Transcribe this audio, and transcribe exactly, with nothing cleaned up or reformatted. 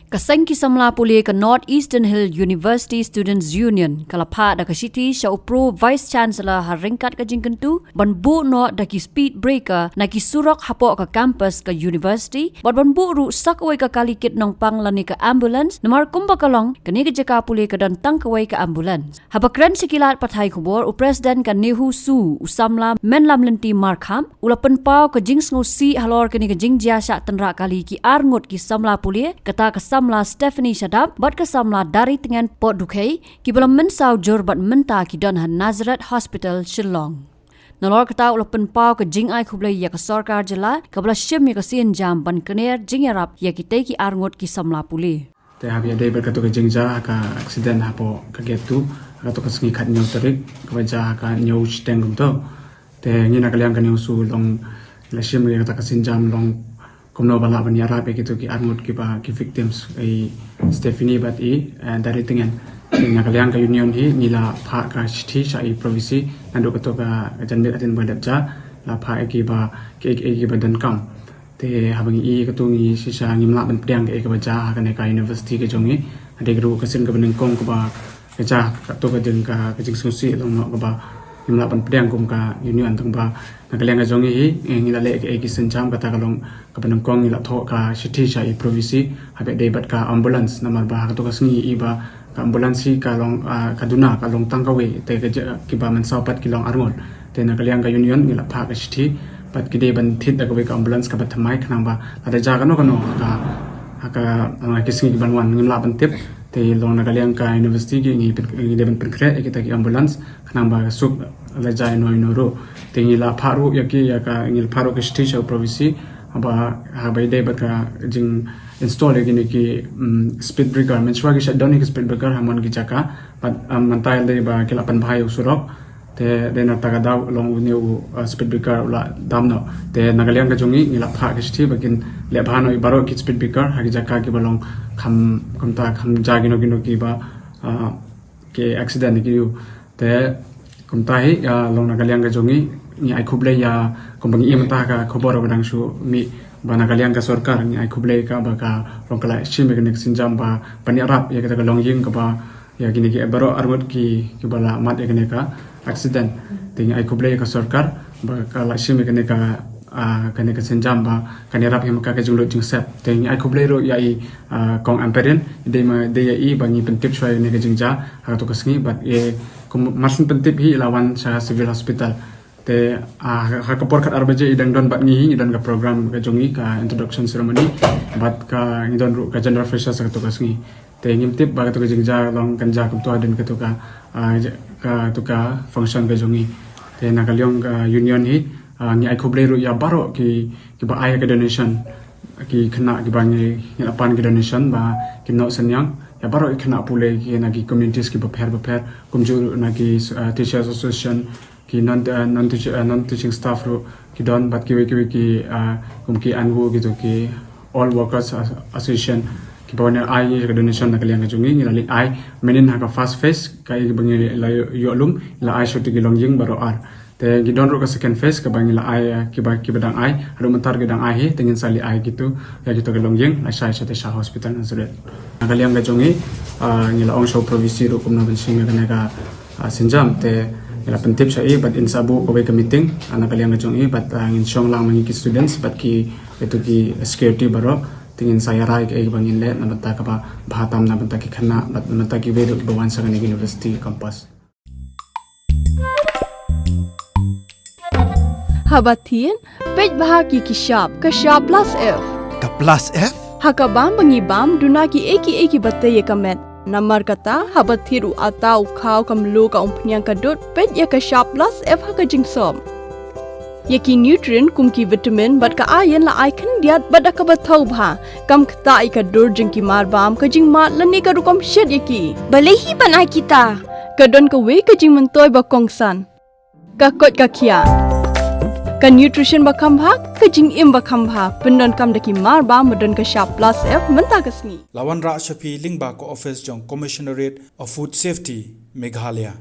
Ka seng ki samla pule ka North Eastern Hill University Students Union ka la phah da ka shithi sha u Pro Vice Chancellor ha ryngkat ka jingkyntu ban buh noh da ki speed breaker na ki surok hapoh ka campus ka university, bad ban buh ruh sa kawei ka kali kit nongpang lane ka ambulance, namar kumba ka long, kane ka jaka pule ka don tang kawei ka ambulance. Haba kren sha ki lad pathai khubor, u President ka NEHUSU, u samla Menlamlynti Markham, u la pynpaw ka jingsngewsih halor kane ka jingjia shah tynrah kali ki arngut ki samla pule, kata ka samla Stephanie Shadap bad ka samla Daritngen Potdukhein, kiba la mynsaw jur bad mynta ki don ha Nazareth Hospital, Shillong. Nalor kata u la pynpaw ka jingai khublei ïa ka sorkar jylla, kaba la shim ïa ka sienjam ban kner jingïarap ïa kitei ki arngut ki samla pule. Te haba ïadei bad kato ka jingjia ha ka accident hapoh ka gate two, ha kato ka sngi khathynñiew tarik, kaba jia ha ka hynñiew shiteng kumto. Te ngi na ka liang ka NEHUSU long la shim ïa kata ka sienjam long kumno ba lah ban ïarap ïa kito ki arngut kiba ki victims, i Stephanie bad i, eh, Daritngen. Te na ka liang ka union hi ngi la phah ka shithi sha i Pro VC, naduh kato ka janmiet hadien ba la dep jia, la phah ïa ki ba ki, ki, kiba donkam. Te haba ngi i kato ngi shisha ngim lah ban pdiang kaei kaba jia ha kane ka university ka jong ngi. Hadien ruh ka sien kaba nyngkong kaba ka jia kato ka jing ka, ka jingsngewsih long noh kaba ngim lah ban pdiang kum ka union, tang ba na ka liang ka jong ngi hi, eh, ngi la leh kaei ki sienjam, kata ka long kaba nyngkong ngi la thoh ka shithi sha i Pro VC haba ïadei bad ka ambulance, namar ba ha kato ka sngi i ba ka ambulance hi ka long, ah, ka duna ka long tang kawei, te ka jia, kiba mynsaw pat ki long arngut. Te na ka liang ka union ngi la phah ka shithi bad ki dei ban thied da kawei ka ambulance kaba thymmai, khnang ba lada jia kano kano ha ka, ha ka, ha ki sngi kiban wan ngim lah ban tip. Te long na ka liang ka university ki ngi pyn, ngi dei ban pynkhreh ïa kita ki ambulance, khnang ba ka suk lada jia ïano ïano ruh. Te ngi la phah ruh ïa ki, ïa ka, ngi la phah ruh ka shithi sha u Pro VC, haba, haba ïadei bad ka jing install ïa kine ki, mm, speed breaker. Mynshuwa ki shah don ïa ki speed breaker ha mon ki jaka, bad, um, mynta ïadei ba ki la pynbha ïa u surok. Te dei na kata ka daw long une u, uh, speed breaker u la dam noh. Te na ka liang ka jong ngi ngi la phah ka shithi ba kin leh bha noh ïa baroh ki speed breaker ha ki jaka kiba long kham, kumta kham jia kino kino kiba, uh, ki accident ki ïoh. Te kumta hi, ah, long na ka liang ka jong ngi, ngi ai khublei ïa, kumba ngi ïohi mynta ha ka khubor ba dang shu mih, ba na ka liang ka sorkar ngi ai khublei ïa ka ba ka long ka la shim ïa kane ka sienjam ba ban ïarap ïa kata ka longïing kaba ïa kine ki baroh arngut ki, kiba la mad ïa kane ka accident. Te ngi ai khublei ïa ka sorkar ba ka la shim ïa kane ka, ah, kane ka sienjam ba kan ïarap ïa ka, ka jinglut jingsep. Te ngi ai khublei ruh ïa i, ah, Kong Ampareen, dei ma, dei ïa i ba ngi pyntip shuwa ïa kane ka jingjia ha kato ka sngi, bad i kum mar syn pyntip hi i la wan sha Civil Hospital. Te, ah, ha ka por khatar baje i dang don bad ngi hi, ngi don ka program ka jong ngi, ka introduction ceremony, bad ka ngi don ruh ka general freshers ha kato ka sngi. Te ngim tip ba kato ka jingjia long kan jia kumto hadien kato ka, ah, j-, kato ka function ka jong ngi. Te na ka liang ka union hi, ah, ngi ai khublei ruh ïa baroh ki, kiba ai ka donation. Ki khynnah kiba ngi, ngi la pan ki donation ba kim noh synñiang. Ïa baroh ki khynnah pule ki na ki communities kiba pher ba pher. Kumjuh ruh na ki, ah, teachers association, ki non, ah, non teach-, ah, non teaching staff ruh ki don, bad kiwei kiwei ki, ah, kum ki ANWO kito ki All Workers As-, Association, kiba wan ai ka donation na ka liang ka jong ngi, ngi la leit ai. Mynhynnin ha ka first phase, kaei kaba ngi la ïoh, ïoh lum, la ai shuh ki longïing baroh ar. Te ngi don ruh ka second phase kaba ngi la ai, ah, kiba, kiba dang ai, haduh mynta ki dang ai hi, te ngin sa leit ai kito, ïa kito ki longïing, la shai sha te sha hospital Nazareth. Na ka liang ka jong ngi, ah, ngi la ong sha u Pro VC ruh kumno ban shim ïa kane ka, ah, sienjam, te ngi la pyntip sha i bad in sa buh kawei ka meeting, ah, na ka liang ka jong i bad, ah, ngin shong lang ma ngi ki students bad ki, ïa kito ki security baroh, te ngin sa ïa rai kaei kaba ngin leh na bynta kaba bha tam na bynta ki khynnah bad na bynta kiwei ruh kiba wan sha kane ka university campus. Haba thied, peit bha ki ki shap, ka shap plus F. Ka plus F? Ha ka bam ba ngi bam, duna kiei kiei kiba tei ïa ka met. Namar kata, haba thied u atta u khaw ka mluh ka umphniang ka dud, peit ïa ka shap plus F ha ka jingsop. Ïa ki nutrient kum ki vitamin bad ka iron la ai khyndiat bad da kaba thaw bha. Kam ktah ïa ka dur jong ki mar bam, ka jingmad lane ka rukom shet ïa ki. Balei hi ban ai kita? Ka don kawei ka jingmyntoi ba kongsan. Ka koit ka khiah. Ka nutrition ba kham bha, ka jingim ba kham bha. Pyndonkam da ki mar bam ba don ka shap plus F mynta ka sngi. La wanrah sha phi lyngba ka office jong Commissionerate of Food Safety, Meghalaya.